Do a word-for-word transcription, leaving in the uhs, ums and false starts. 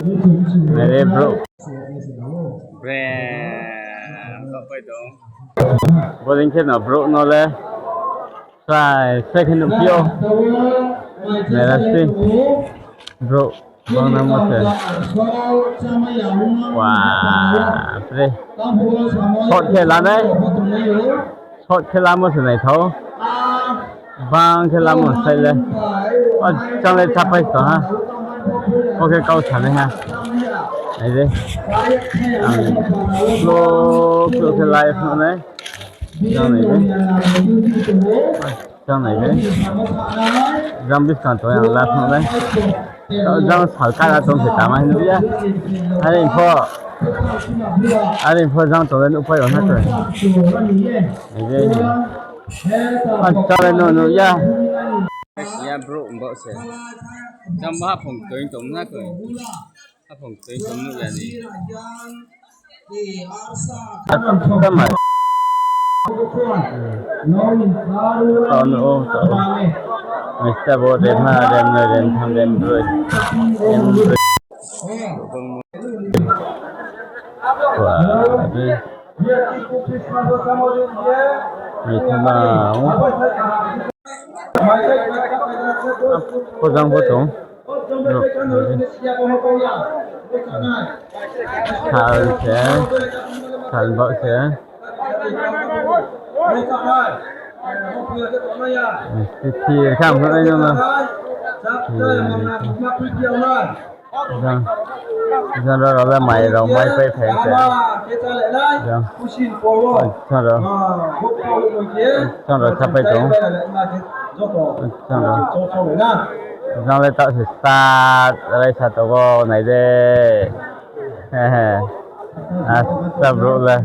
Nere bro. Brand. Apa itu? Boleh kena bro nole. Try, try kena pio. Nere si. Bro, bang nama se. Wah, pre. Shot ke lana. Shot ke lama se nai thau. Bang ke lama sai le. Oh, chang le chapai to ha. Okay, kau chane ha. Ai de. Ang slow, slow ke live no ne. Chang le de. Chang le de. Jambis kan to yang live no ne. Jang salka na tong se tama hin ya. Are info. Are info jang to den upai on ha to. Ide. An tare no no ya. Ya bro, mbak se. Jang ba phong to in tong na ko. Apa itu, itu ya ni? Sama. Tahun oh, tahun. Mister Bo, Rem Ha, Rem Na, Rem Tham, Rem Broi. Rem Broi. Wah, ini. Ini sama. Pojang potong. Sal se, sal bak se. Siti kam hoi nama. Jang, jang rau rau mai rau mai pai pai se. Jang, jang rau, jang rau chapai tong. Jang rau, jang le tak se start, rai sa togo nai de. Hehe, asta bro le.